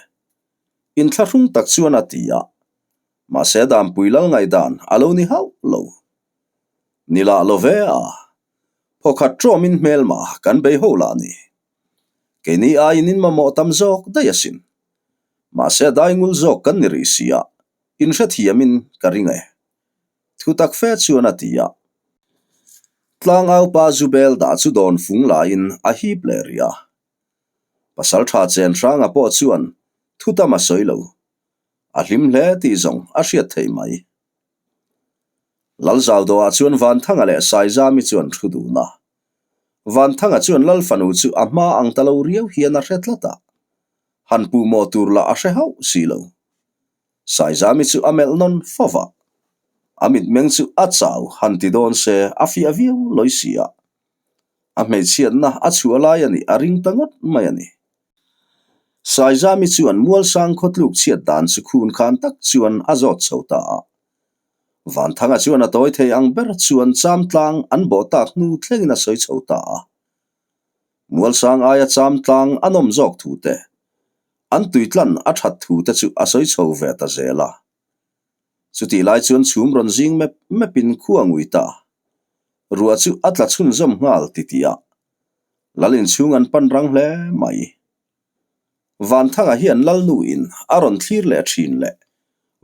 Inthlahrung tak chuan a ti a, mahse Dampui lal ngaihdan a lo ni hauh lo. Ni lah lo ve a, phawkhat ṭawmin hmelma kan bei ho lah ni. Keini aiin in mamawh tam zawk daih asin. Mahse daingul zawk kan ni rih si a, inhrethiamin ka ring e. Thu tak fe chuan a ti a. Tlangaupa Zubel dah chu dawn fung laiin a hip leh rih a. Pasal tha chen hranga pawh chuan thu tam a sawi lo. A hlim hle tih zawng a hriat theih mai. Lalzaudoah chuan Vanthanga leh Saizami chuan thu dun a. Vanthanga chuan Lal fanu chu a hma ang ta lo riau hian a hre tlat a. Han puh mawh tur lah a hre hauh si lo. Saizami chu a melh nawn fo va. A mitmeng chu a chau han ti dawn se a fiah viau lawi si a. A hmeichhiatna a chhuah lai a nih a ring ta ngawt mai a ni. Saizami chuan Mualsang khawtluk chhiat dan chu khun khan tak chuan a zawt chho ta a. Vanthanga chuan a tawi thei ang ber chuan Chamtlang an bawh tak hnu thlengin a sawi chho ta a. Mualsang aia Chamtlang a nawm zawk thu te, an tuitlan a that thu te chu a sawi chho ve ta zel a. Chutih lai chuan chhum rawn zing mep mepin khua ngui ta. Ruah chu a tla chhunzawm nghal titih a, Lal inchhung an pan rang hle mai. Vanthanga hian Lalnu in a rawn thlir leh thin leh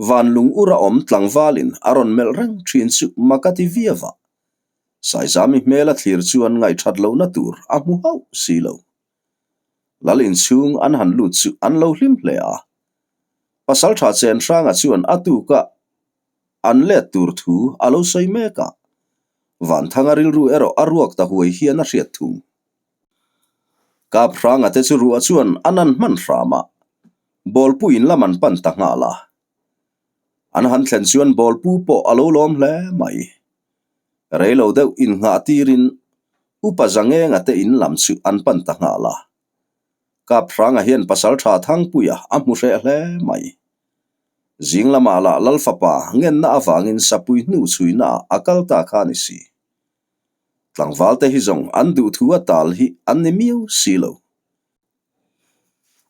Vanlung ura awm tlangvalin a rawn melh reng thin chu mak a ti viau a. Saizami hmel a thlir chuan ngaihthat lohna tur a hmu hauh si lo. Lal inchhung an han lut chu an lo hlim hle a. Pasaltha Chenhranga chuan a tuka an let tur thu a lo sawi mek a. Vanthanga rilru erawh a ruak ta huai hian a hriat thung. Kaphranga te chu ruah chuan a nan hman hram a, bawlpu in lam an pan ta nghal a. An han thlen chuan bawlpu pawh a lo lawm hle mai. Reilo deuh innghah tirin Upa Zangenga te in lam chu an pan ta nghal a. Kaphranga hian Pasaltha Thangpuia a hmu hreh hle mai. Zing lamah lah Lal fapa ngenna avangin sapui hnu chhuinaah a kal ta kha a ni si. Tlangvalte hi zawng an duhthu a tal hi an ni miau si lo.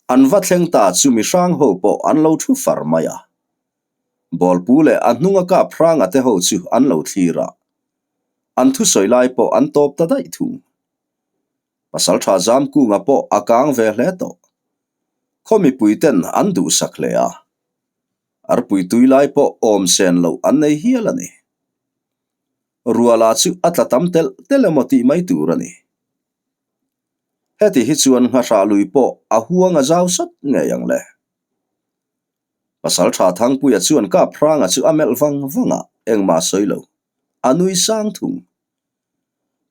An va thleng ta chu mi hrang ho pawh an lo thu far mai a. Bawlpu leh a hnunga kap hranga te ho chu an lo thlir a. An thusawi lai pawh an tawp ta daih thung. Pasaltha Zamkunga pawh a kang ve hle tawh. Khaw mipui ten an duhsak hle a. Arpui tui lai pawh awm sen loh an nei hial a ni. Ruala chu a tla tam telh telh emaw tih mai tur a ni. Heti hi chuan nghahrah lui pawh a huang a zau sawt ngei ang le. Pasaltha Thangpuia chuan Kaphranga chu a melh vang vang a, engmah sawi lo. A nui sang thung.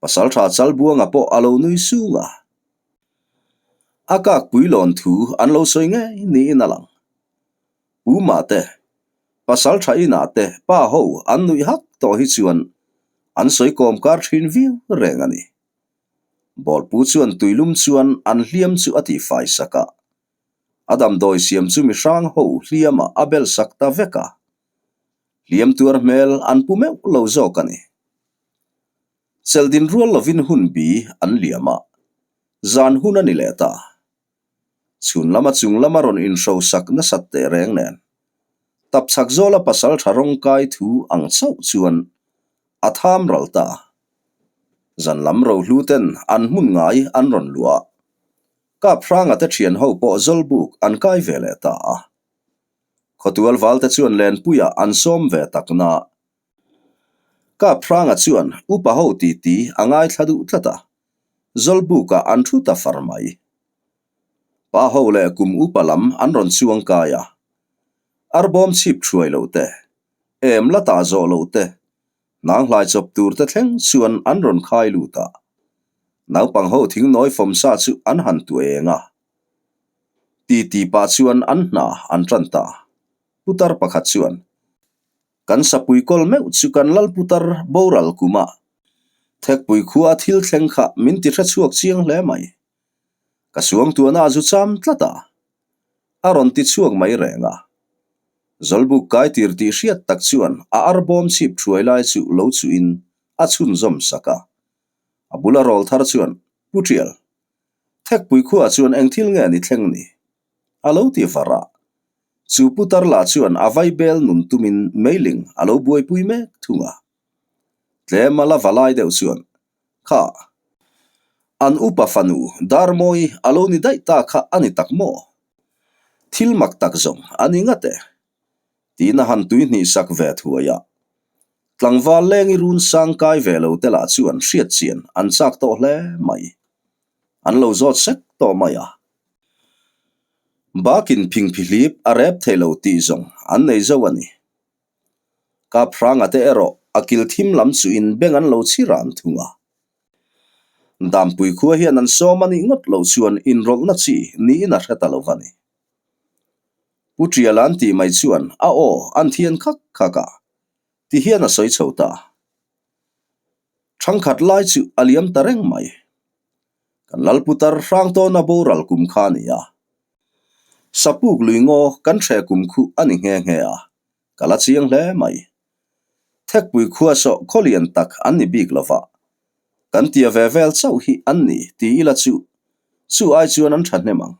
Pasaltha Chalbuanga pawh a lo nui sung a. A kakpui lawn thu an lo sawi ngei niin a lang. Pu Mate, Pasaltha inah te pa ho an nuih hak tawh hi chuan an sawi kawm kar thin viau reng a ni. Bawlpu chuan tuilum chuan an hliam chu a tihfai sak a. A damdawi siam chu mi hrang ho hliamah a bel sak ta vek a. Hliam tuar hmel an pu meuh lo zawk a ni. Chelhdin rual lovin hun bi an liam a, zan hun a ni leh ta. Chhun lama chung lama rawn inhro sak nasat teh reng nen, tapchhak zawla pasal tha rawng kai thu ang chauh chuan a tham ral ta. Zan lam rohlu ten an hmun ngai an rawn luah a, Kaphranga te thian ho pawh Zawlbuk an kai ve leh ta a. Khawtual valte chuan Lenpuia an sawm ve tak na. Kaphranga chuan upa ho titi a ngaithla duh tlat a, Zawlbukah an thu ta far mai. Pa ho leh kum upa lam an rawn chuang kai a. Arbawm chhip thuai lo te, em la tah zawh lo te, hnanghlai chawp tur te thleng chuan an rawn khai lut a. Naupang ho thingnawi fawm sa chu an han tuah eng a. Titi pah chuan an hna an tan ta. Putar pakhat chuan, Kan sapui kawl meuh chu kan lal putar boral kuma Thekpui khua thil thleng kha min ti hre chhuak chiang hle mai. Ka suangtuahna a zu cham tlat a, a rawn ti chhuak mai reng a. Zawlbuk kai tir tih hriat tak chuan a arbawm chhip thuai lai chu lo chuhin a chhunzawm sak a. A bula rawl thar chuan, Pu Tial, Thekpui khuaah chuan eng thil nge ni thleng ni? A lo ti var a. Chu putar lah chuan a vaibel nun tumin meiling a lo buaipui mek thung a. Tlem a la va lai deuh chuan, Kha, an upa fanu Darmawi a lo ni daih ta kha a ni tak maw? Thil mak tak zawng a ni ngat e. Tiin a han tui hnih sak ve thuai a. Tlangval lengi run sang kai ve lo te lah chuan hriat chian an chak tawh hle mai. An lo zawt sek tawh mai a. Bakin phingphihlip a rep thei lo tih zawng an nei zo a ni. Kaphranga te erawh a kil thim lam chuin beng an lo chhi ran thung a. Dampui khua hian an sawm a nih ngawt loh chuan inrawlhna chi niin a hre ta lo va ni. Pu Ṭiala'n tih mai chuan a aw an thian khak khak a. Ti hian a sawi chho ta. Thangkhat lai chu a liam ta reng mai. Kan Lalputar Hrangtawna boral kum kha a ni a. Sapuk lui ngaw kan hre kum khu a ni nghe nghe a, ka la chiang hle mai. Thekpui khua sawh khaw lian tak an ni bik lo va, kan tia ve vel chauh hi an ni ti ila chu, chu ai chuan an thahnem ang.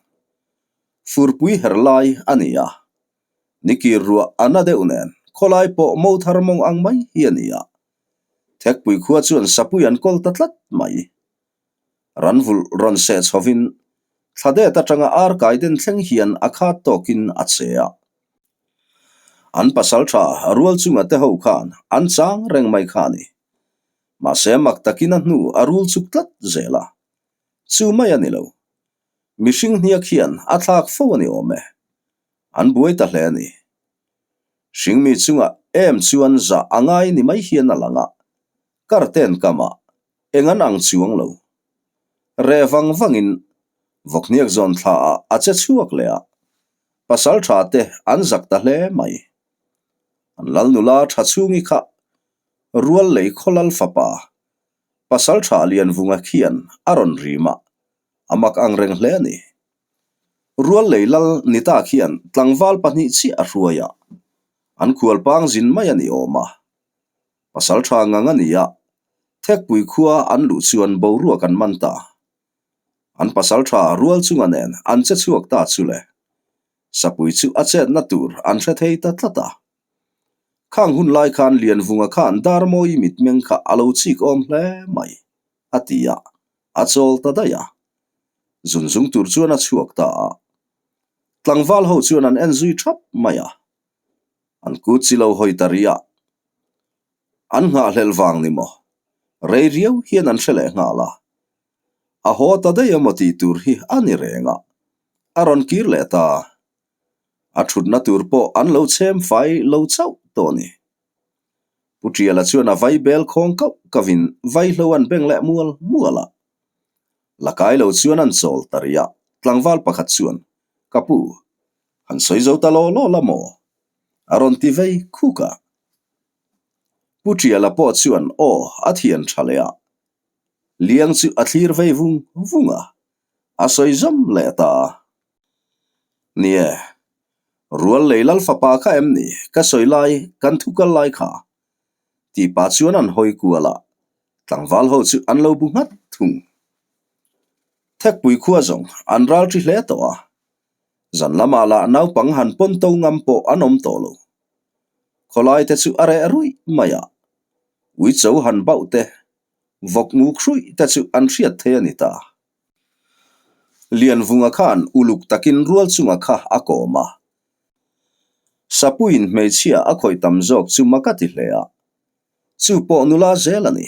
Furpui her lai a ni a, Nikir ruah a na deuh nen khawlai pawh mo thar mawng ang mai hi a ni a. Thekpui khua chuan sapui an kawl ta tlat mai. Ranvulh rawn seh chhovin thladet atanga ar kai den thleng hian a khat tawkin a che a. An pasal tha rual chunga te ho khan an chang reng mai kha a ni. Mahse mak takin a hnu a rul chuk tlat zel a. Chu mai a ni lo. Mihring hniak hian a thlak fo a ni awm e. An buai ta hle a ni. Hringmi chungah em chuan zah a ngai ni mai hian a lang a, karten kamah eng an ang chuang lo. Reh vang vangin vawkhniak zawn thla ah a che chhuak leh a, pasal tha te an zak ta hle mai. An lal nula tha chhungi kha rual lei khawlal fapa pasal tha Lianvunga khian a rawn rim a, a mak ang reng hle a ni. Rual lei lal ni ta khian tlangval pahnih chiah a hruai a, an khual pang zin mai a ni awm a. Pasal tha ngang a ni a, Thekpui khua an luh chuan boruak an man ta. An pasal tha rual chunga nen an che chhuak ta chu le. Sapui chu a chetna tur an hre thei ta tlat a. Khang hun lai khan Lianvunga khan Darmawi mitmeng kha a lo chik awm hle mai, a ti a, a chawl ta daih a. Zun zung tur chuan a chhuak ta a. Tlangval ho chuan an en zui thap mai a. An kut chi lo hawi ta rih a. An nghahhlelh vang ni maw? Rei riau hian an hre leh nghal a. A haw ta daih emaw tih tur hi a ni reng a. A rawn kir leh ta. A thutna tur pawh an lo chhem fai lo chauh tawh a ni. Pu Tiala chuan a vai bel khawng kauh kauhin vaihlo an beng leh mual mual a. La kai lo chuan an chawl ta rih a, tlangval pakhat chuan, Ka pu, han sawi zo ta law law la maw? A rawn ti vei khuk a. Pu Tiala pawh chuan aw a thian tha leh a, liang chu a thlir vei vung vung a, a sawi zawm leh ta a. Nie, rual lei lal fapa kha em ni ka sawi lai kan thu kal lai kha? Tih pah chuan an hawi kual a, tlangval ho chu an lo bu nghat thung. Thekpui khua zawng an ral thi hle tawh a, zan lamah lah naupang han pawn to ngam pawh an awm tawh lo. Khawlai te chu a reh ruih mai a, uicho han bauh te, vawk nguk hruih te chu an hriat thei a ni ta. Lianvunga khan uluk takin rual chunga kha a kawm a. Sapuiin hmeichhia a khawih tam zawk chu mak a ti hle a. Chu pawh nula zel a ni.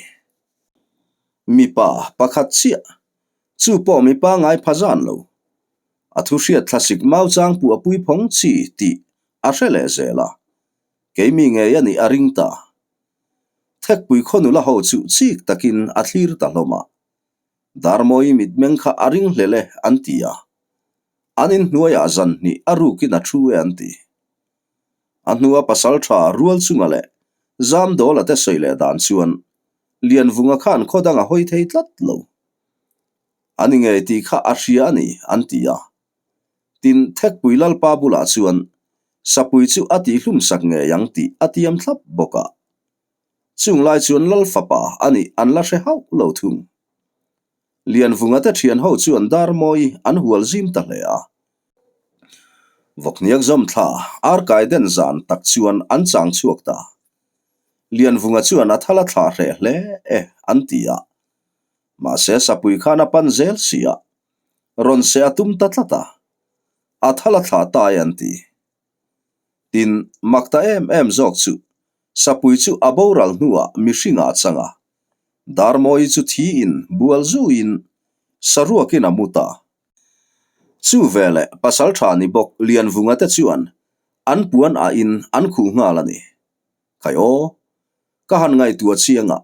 Mipa pakhat chiah, chu pawh mipa ngai pha zan lo. A thu hriat thlasik mau chang puh a pui phawng chi tih a hre leh zel a. Keimi ngei a nih a ring ta. Thekpui khaw nula ho chu chik takin a thlir ta hlawm a. Darmawi mitmeng kha a ring hlel e an ti a, an inhnuaiah zan hnih a rukin a thu e an ti. A hnua pasal tha rual chunga leh Zamdawla te sawi leh dan chuan Lianvunga khan khaw dang a hawi thei tlat lo. A ni ngei tih kha a hria a ni an ti a. Tin, Thekpui Lalpa bulah chuan Sapui chu a tihhlum sak ngei ang tih a tiam thlap bawk a. Chung lai chuan Lal fapa a nih an la hre hauh lo thung. Lianvunga te thian ho chuan Darmawi an hual zim ta hle a. Vawkhniak zawm thla ar kai den zan tak chuan an chang chhuak ta. Lianvunga chuan a thal a thlah hreh hle e an ti a. Mahse Sapui khan a pan zel si a. Rawn se a tum ta tlat a. A thal a thlah ta e an ti. Tin, mak ta em em zawk chu Sapui chu a boral hnuah mihring ah chang a, Darmawi chu thiin bual zuiin saruakin a mu ta. Chu veleh pasal tha ni bawk Lianvunga te chuan an puan ah in an khuh nghal a ni. Khai aw, ka han ngaihtuah chiang a,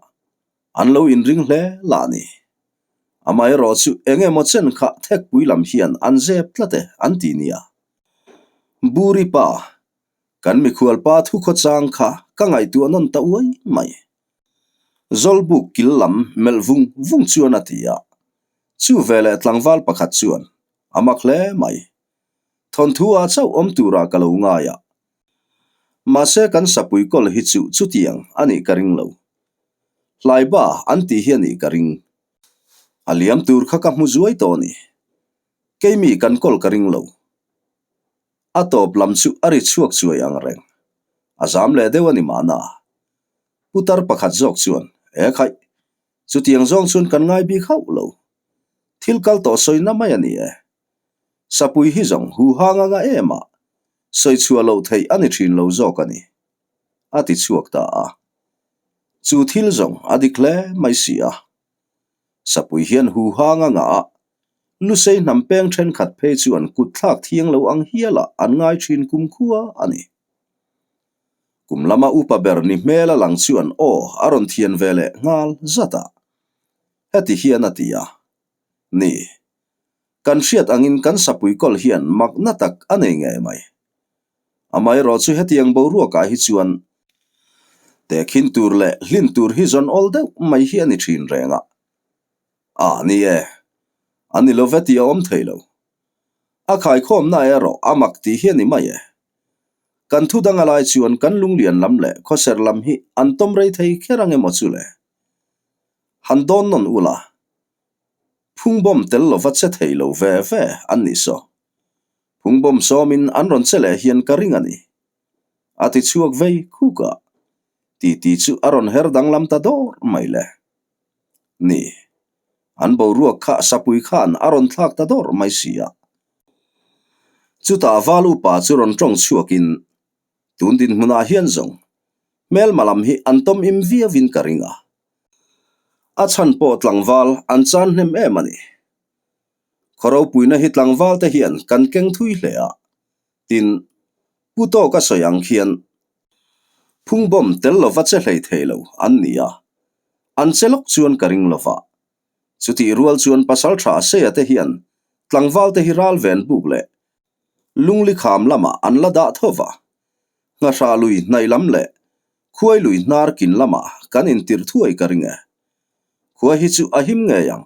an lo inring hle lah ni. Amaherawh chu eng emaw chen kha thekpui lam hian an zep tlat e an ti nia. Buri pa. Kan mikhualpa thukhawchang kha ka ngaihtuah nawn ta uai mai. Zawlbuk kil lam melh vung vung chuan a ti a. Chu veleh tlangval pakhat chuan a mak hle mai. Thawnthu ah chauh awm turah ka lo ngai a. Mahse kan sapui kawl hi chu chutiang a nih ka ring lo. Hlaiba an tih hi a nih ka ring. A liam tur kha ka hmu zuai tawh a ni. Keimi kan kawl ka ring lo. A tawp lam chu a ri chhuak chuai ang reng. A zam leh deuh a ni mahna. Putar pakhat zawk chuan, E khaih, chutiang zawng chuan kan ngai bik hauh lo. Thil kal tawh sawina mai a ni e. Sapui hi zawng huhang anga em a, sawi chhuah loh theih a ni thin lo zawk a ni, a ti chhuak ta a. Chu thil zawng a dik hle mai si a. Sapui hian huhang anga a, lusei hnam peng thenkhat phei chuan kut thlak thiang lo ang hialah an ngai thin kumkhua a ni. Kum lama upa ber ni hmel a lang chuan aw a rawn thian ve leh nghal zat a. Heti hian a ti a, Ni, kan hriat angin kan sapui kawl hian makna tak a nei ngei mai. Amaherawh chu hetiang boruakah hi chuan tehkhin tur leh hlin tur hi zawn awl deuh mai hi a ni thin reng a. A ni e, a ni lo ve tih a awm thei lo. A khaikhawmna erawh a mak tih hi a ni mai e. Kan thu dang a lai chuan kan lunglian lam leh khawser lam hi an tawm rei thei kher ang emaw chu le? Han dawn nawn ula, phungbawm tel lova che thei lo ve ve an nih saw. Phungbawm sawmin an rawn che leh hian ka ring a ni. A ti chhuak vei khuk a, titi chu a rawn her danglam ta dawr mai le. Ni, an boruak kha sapui khan a rawn thlak ta dawr mai si a. Chutah val upa chu rawn tawng chhuakin, Tun dinhmunah hian zawng, hmelma lam hi an tawm im viauin ka ring a. A chhan pawh tlangval an chan hnem em a ni. Khaw ropuina hi tlangval te hian kan keng thui hle a, tin, Pu Tawka sawi ang khian phungbawm tel lova che hlei thei lo an ni a, an che lawk chuan ka ring lova. Chutih rual chuan pasaltha Seia te hian tlangval te hi ral ven buk leh lungli kham lamah an la dah tho va, nghahrah lui hnaih lam leh khuai lui hnar kin lamah kan intirh thuai ka ring e. Khua hi chu a him ngei ang.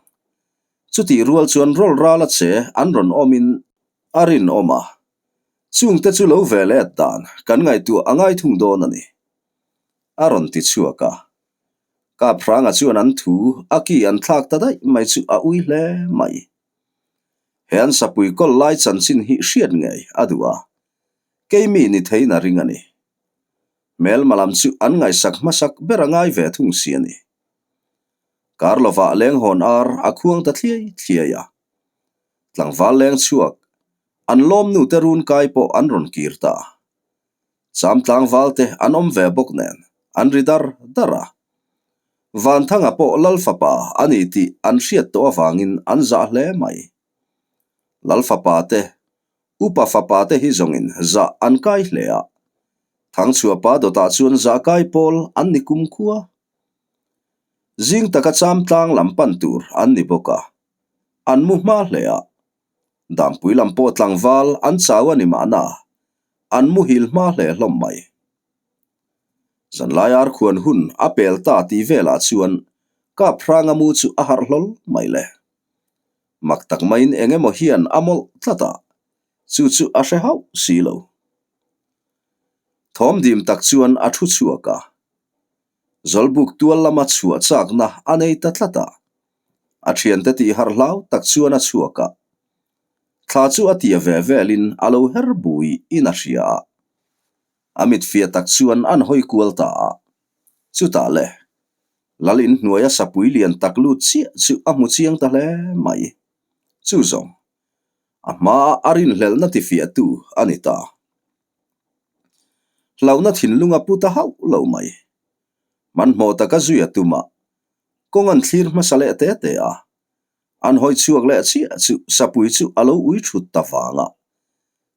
Chutih rual chuan rawl ral a che an rawn awmin a rinawm a, chungte chu lo ve let dan kan ngaihtuah a ngai thung dawn a ni, a rawn ti chhuak a. Kaphranga chuan an thu a ki an thlak ta daih mai chu a ui hle mai. He an sapui kawl lai chanchin hi hriat ngei a duh a, keimi ni theiin a ring a ni. Hmelma lam chu an ngaihsak hmasak ber a ngai ve thung si a ni. Kar lovah lenghawn ar a khuang ta thliai thliai a. Tlangval leng chhuak, an lawmnu te run kai pawh an rawn kir ta. Cham tlangval te an awm ve bawk nen an ri dar dar a. Vanthanga pawh Lal fapa a ni tih an hriat tawh avangin an zah hle mai. Lal fapa te, upa fapa te hi zawngin zah an kai hle a. Thangchhuahpa dawtah chuan zah kai pawl an ni kumkhua. Zing taka cham tlang lam pan tur an ni bawk a, an mu hma hle a. Dampui lam pawh tlangval an chau a ni mahna, an muhil hma hle hlawm mai. Zanlai arkhuan hun a pel ta tih velah chuan Kaphranga mu chu a harh hlawl mai le. Mak tak maiin eng emaw hian a mawlh tlat a, chu chu a hre hauh si lo. Thawm dim tak chuan a thu chhuak a. Zawlbuk tual lama chhuah chakna a nei ta tlat a, a thiante tih harh hlau tak chuan a chhuak a. Thla chu a tia ve velin a lo her bui in a hria a. A mit fiah tak chuan an hawi kual ta a. Chutah le, Lal inhnuaia sapui lian tak lut chiah chu a hmu chiang ta hle mai. Chu zawng, a hmaa a rinhlelhna tifiahtu a ni ta. Hlauhna thinlung a pu ta hauh lo mai. Hmanhmawh taka zui a tum a, kawng an thlir hmasa leh te te a. An hawi chhuak leh chiah chu sapui chu a lo ui thut ta vang a.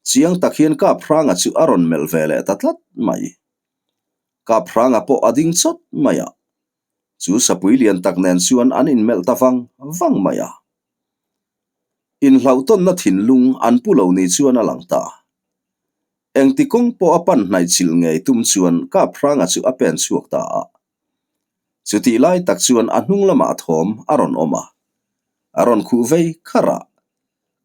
Chiang tak hian Kaphranga chu a rawn melh ve leh ta tlat mai. Kaphranga pawh a ding chawt mai a. Chu sapui lian tak nen chuan an inmelh ta vang vang mai a. Inhlauhtawnna thinlung an pu lo ni chuan a lang ta. Engti kawng pawh a pan hnaih chilh ngei tum chuan Kaphranga chu a pen chhuak ta a. Chutih lai tak chuan a hnung lamah a thawm a rawn awm a. A rawn khuh vei kharh a.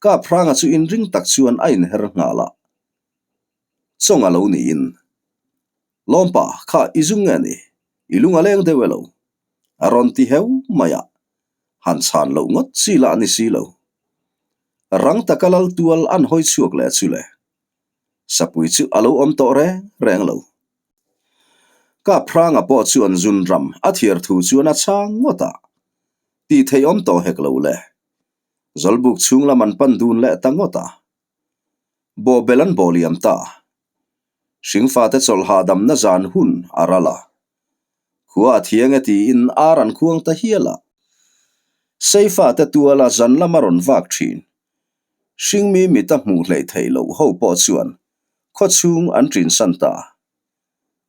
Kaphranga chu inring tak chuan a inher nghal a. Chawng a lo niin. Lawmpa, kha i zung nge ni? I lung a leng deuh e lo? A rawn ti heu mai a. Han chhan loh ngawt chi lah ni si lo. Rang taka lal tual an hawi chhuak leh chu le. Sapui chu a lo awm tawh reng reng lo. Kaphranga pawh chuan zunram a thiar thu chuan a chhang ngawt a, tih theih awm tawh hek lo le. Zawlbuk chhung lam an pan dun leh ta ngawt a. Bawhbel an bawh liam ta. Hringfate chawlh hahdamna zan hun a ral a. Khua a thiang e tiin ar an khuang ta hial a. Seifate tuala zan lam a rawn vak thin. Hringmi mita hmuh hleih theih loh ho pawh chuan khaw chhung an ṭinsan ta.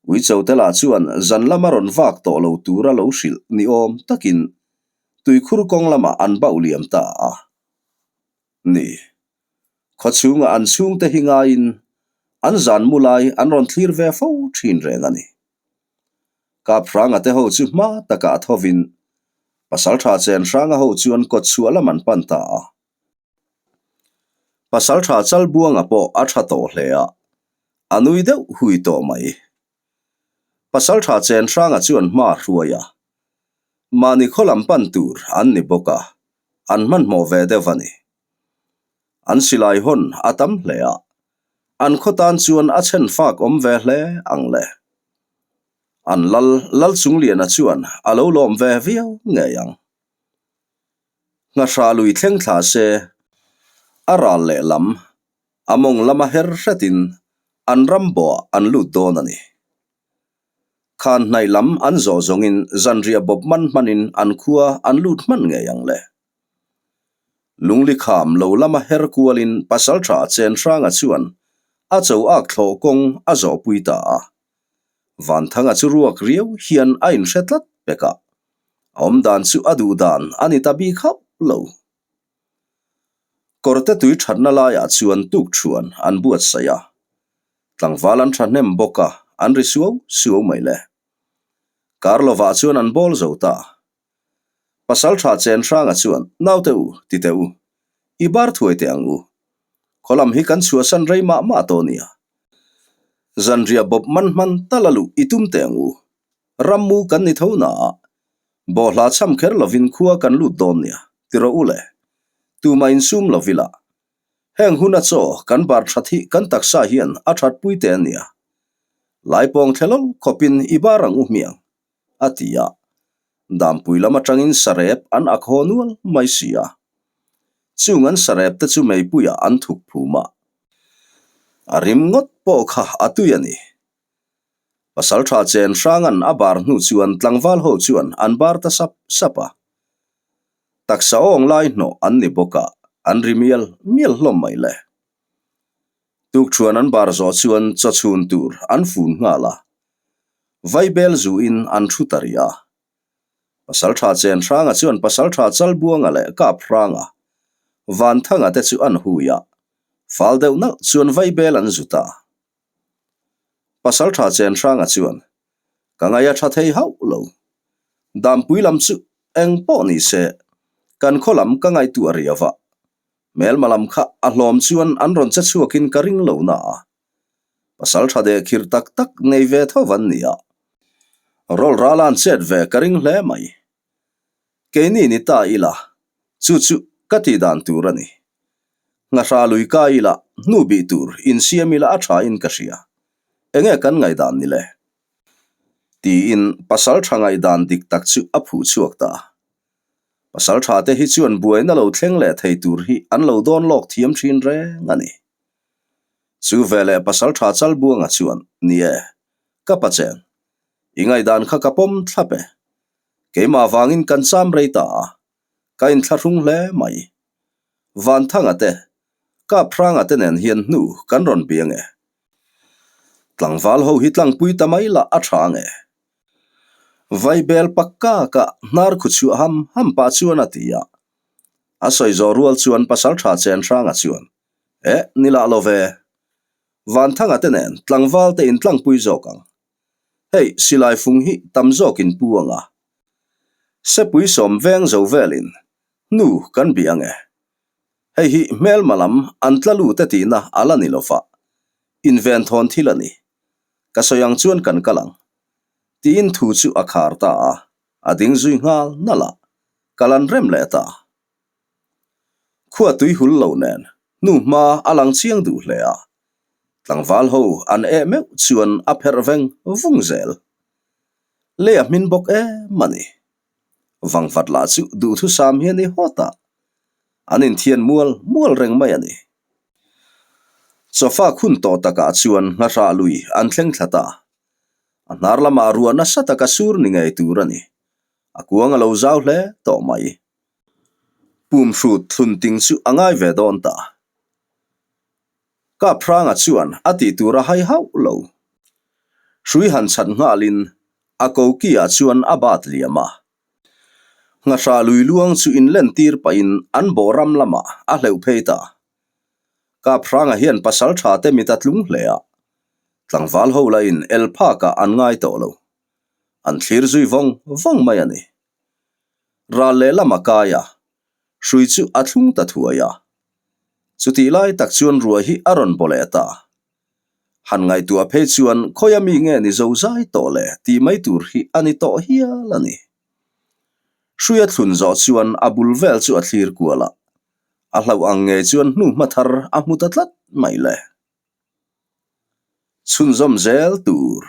Uichote lah chuan zan lama rawn vak tawh lo tura lo hrilh ni awm takin tuikhur kawng lamah an bauh liam ta a ni. Khaw chhungah an chhungte hi ngaiin an zan mu lai an rawn thlir ve fo ṭhin reng a ni. Kaphranga te ho chu hma takah a thovin Pasalṭha Chenhranga ho chuan kawtchhuah lam an pan ta a. Pasalṭha Chalbuanga pawh a ṭha tawh hle a, a nui deuh hui tawh mai. Pasalṭha Chenhranga chuan hma a hruai a, mahni khaw lam pan tur an ni bawk a, an hmanhmawh ve deuh a ni. An silai hawn a tam hle a, an khaw tan chuan a chhen fak awm ve hle ang le. An lal Lalchungliana chuan a lo lawm ve viau ngei ang. Nghahrah lui thleng thla se, a ral lehlam, a mawng lama her hretin an ram bawhah an lut dawn a ni. Khan hnaih lam an zawh zawngin zanriah bawp man hmanin an khua an lut hman ngei ang le. Lungli kham lo lama her kualin Pasalṭha Chenhranga chuan a cho ak thlawh kawng a zawhpui ta a. Vanthanga chu ruak riau hian a inhre tlat pek a, a awmdan chu a duh dan a ni ta bik hauh lo. Kawrte tui thatna laiah chuan tukṭhuan an buatsaih a, tlangval an thahnem bawk a, an ri suau suau mai le. Kar lovah chuan an bawl zo ta. Pasalṭha Chenhranga chuan, Naute u, ti teh u, i bar thuai teh ang u. Khawlam hi kan chhuahsan rei mah mah tawh nia. Zanriah bawp man hman tal a luh i tum teh ang u. Rammu kan ni tho na a, bawhhla cham kher lovin khua kan lut dawn nia, ti rawh u le. Tumah insum lo ila. Heng huna chaw kan bar that hi kan taksa hian a thatpui teh a nia. Laipawng thlelawlh khawpin i bar ang u hmiang. a ti a. Dampui lam atangin sarep an ak haw nual mai si a. Chung an sarep te chu meipuiah an thuk phum a. A rim ngawt pawh kha a tui a ni. Pasaltha chen hranga'n a bar hnu chuan tlangval ho chuan an bar ta sap sap a. Taksa awng lai hnawh an ni bawk a, an ri mial mial hlawm mai le. Tukṭhuan an bar zawh chuan chaw chhun tur an fun nghal a, Vaibel zuin an thu ta rih a. Pasalṭha Chenhranga chuan Pasalṭha Chalbuanga leh Kaphranga, Vanthanga te chu an hui a, fal deuh nalh chuan Vaibel an zut a. Pasalṭha Chenhranga chuan, Ka ngaih a ṭha thei hauh lo. Dampui lam chu eng pawh ni se, kan khaw lam ka ngaihtuah riau a, Hmelma lam kha a hlawm chuan an rawn che chhuakin ka ring lo na a. Pasal tha deh khirh tak tak nei ve tho an ni a. Rawl ral an chet ve ka ring hle mai. Keini ni ta ila, chu chu ka tih dan tur a ni. Ngahra lui ka ila, hnu bih tur insiam ila a tha in ka hria. Enge kan ngaihdan ni le? Tiin pasal tha ngaihdan dik tak chu a phuh chhuak ta. Pasal tha te hi chuan buaina lo thleng leh thei tur hi an lo dawn lawk thiam thin reng a ni. Chu veleh pasal tha Chalbuanga chuan, Ni e, ka pachen. I ngaihdan kha ka pawm thlap e. Keimah vangin kan cham rei ta a, ka inthlahrung hle mai. Vanthanga te, Kaphranga te nen hian hnu kan rawn biang e. Tlangval ho hi tlangpui ta mai lah a tha ang e. Vaibel pakka ka hnar khu chhuah ham ham pah chuan a ti a. A sawi zawh rual chuan Pasaltha Chenhranga chuan, Eh, ni lah lo ve. Vanthanga te nen tlangval te in tlangpui zawk ang. Hei, silai fung hi tam zawkin pu ang a. Sepui sawm veng zo velin hnu kan bih ang e. Hei hi hmelma lam an tla lut e tihna a la ni lova, inven thawn thil a ni. Ka sawi ang chuan kan kal ang. Tiin thu chu a khar ta a, a ding zui nghal nalh a, kal an rem leh ta. Khua tui hul lo nen hnu hma a lang chiang duh hle a, tlangval ho an eh meuh chuan a pherh veng vung zel. Lei a hmin bawk em a ni. Vangvat lah chu duhthusam hi a ni hawt a, an inthian mual mual reng mai a ni. Chawfak hun tawh takah chuan nghahrah lui an thleng thla ta. A hnar lamah ruah nasa taka sur ni ngei tur a ni. A kuang a lo zau hle tawh mai. Pum hrut thlun ting chu a ngai ve dawn ta. Kap Hranga chuan a tih tur a hai hauh lo. Hrui han chhat nghalin a koki ah chuan a bat liam a. Nghahrah lui luang chu inlen tir pahin an bawh ram lamah a hleuh phei ta. Kap Hranga hian pasal tha te mit a tlung hle a, tlangval ho lahin el phakah an ngai tawh lo. An thlir zui vawng vawng mai a ni. Ral lehlam a kai a, hrui chu a thlung ta thuai a. Chutih lai tak chuan ruah hi a rawn baw leh ta. Han ngaihtuah phei chuan khawia mi nge ni zo zai tawh le tih mai tur hi a ni tawh hial a ni. Hrui a thlun zawh chuan a bul vel chu a thlir kual a, a hlauh ang ngei chuan hnu hma thar a hmu ta tlat mai le. Chhunzawm zel tur.